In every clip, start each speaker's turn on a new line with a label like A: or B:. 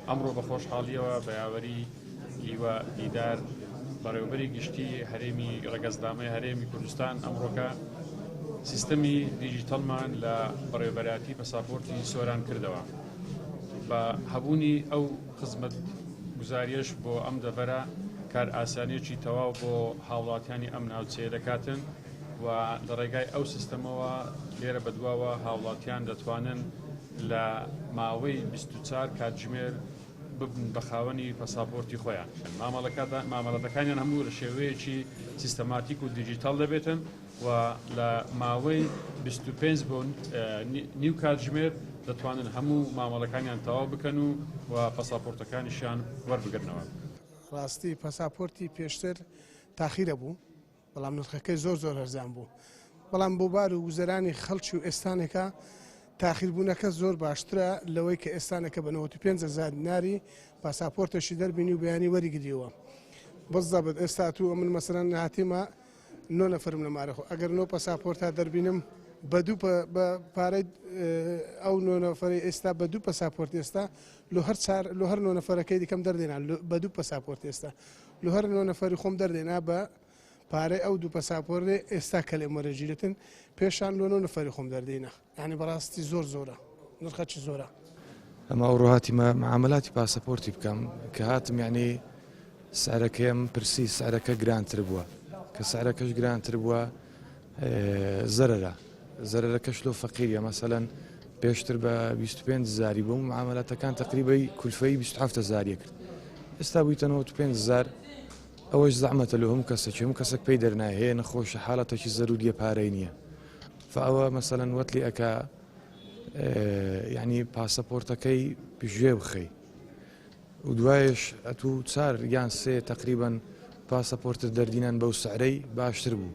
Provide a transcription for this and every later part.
A: ئەمڕۆ بە خۆشحاڵییەوە بە یاوەری لیوا دیدار بەڕێوەبەری گشتی هەرێمی ڕەگەزنامەی هەرێمی کوردستان ئەمڕۆکە سیستەمی دیجیتەڵمان لە بەڕێوەبەرایەتی پەساپۆرتی سۆران کردەوە. بە هەبوونی ئەو خزمەت گوزاریەش بۆ ئەم دەڤەرە کارئاسانیەکی تەواو بۆ هاوڵاتیانی ئەم ناوچەیە دەکاتن و لە ڕێگای ئەو سیستەمەوە لێرە بەدواوە هاوڵاتیان دەتوانن لە ماوەی 24 کاتژمێر ببن بە خاوەنی پەساپۆرتی خۆیان. مامەڵەتەکانیان هەموو لە شێوەیەکی سیستەماتیک و دیجیتاڵ دەبێتن و لە ماوەی 25 بۆ نیو کاتژمێر دەتوانن هەموو مامەڵەکانیان تەواو بکەن و و پەساپۆرتەکانیشیان وەربگرنەوە.
B: ڕاستی پەساپۆرتی پێشتر تاخیرە بوو بەڵام نرخەکەی زۆر زۆر هەرزان بوو بەڵام بۆ بار و گوزەرانی خەڵکی و ئێستانێکە تاخیربوونەکە زۆر باشترە لەوەی کە ئێستانەکە بە 95 هەزار دیناری پاساپۆرتێکی دەربینی و بەیانی وەریگریەوە بزەبت ئێستا تو من مەسەرەن هاتیمە نۆ نەفرم لە مارە خۆ ئەگەر نۆ پەساپۆرتا دەربینم بە دوو بە پارەی ئەو نۆ نەفەرەی ئێستا بە دوو پەساپۆرت ئێستا لۆ هەر چار لۆ هەر نۆ نەفەرەکەی دیکەم دەردێنا بە دوو پەساپۆرت ئێستا لۆ هەر نۆ نەفەری خۆم دەردێنا بە پارەی ئەو دوو پەساپۆرێ ئێستا کە لێم وەرەگیرێتن پێشان لۆ نۆ نەفەری خۆم دەردێنا یعنی بەڕاستی زۆر زۆرە نرخەکی زۆرە.
C: ئەمە ئەوڕۆ هاتیمە معاملاتی پاسەپۆرتی بکەم کە هاتم یعنی سعرەکەیم پرسی سعرەکە گرانتر بووە کە سعرەکەش گرانتر بووە زەرەرە زەرەرەکەش لۆ فەقیریە مەسەلەن پێشتر بە 25 زاری بوو معاملاتەکان تقریبی کولفەی 27 زاریە کرد ئێستا بوویتە 95 زار ئەوەش زەحمەتە لۆ هەموو کەسێکی هەموو کەسێک پێی دەرنایە هەیە نەخۆشە حالەتێکی زەروریە پارەی نییە فئەوە مەسەلەن وەت لێ ئەکا یعنی پاسەپۆرتەکەی پژێ بخەی و دوایش ئەتوو چار یان سێ تەقریبەن پاسەپۆرتت دەردینان بەو سعرەی باشتر بوو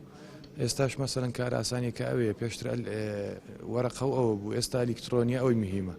C: ئێستاش مەسەلەن کارئاسانیەکە ئەوەیە پێشتر وەرەقە و ئەوە بوو ئێستا ئەلیکترۆنیە ئەوەی مهیمە.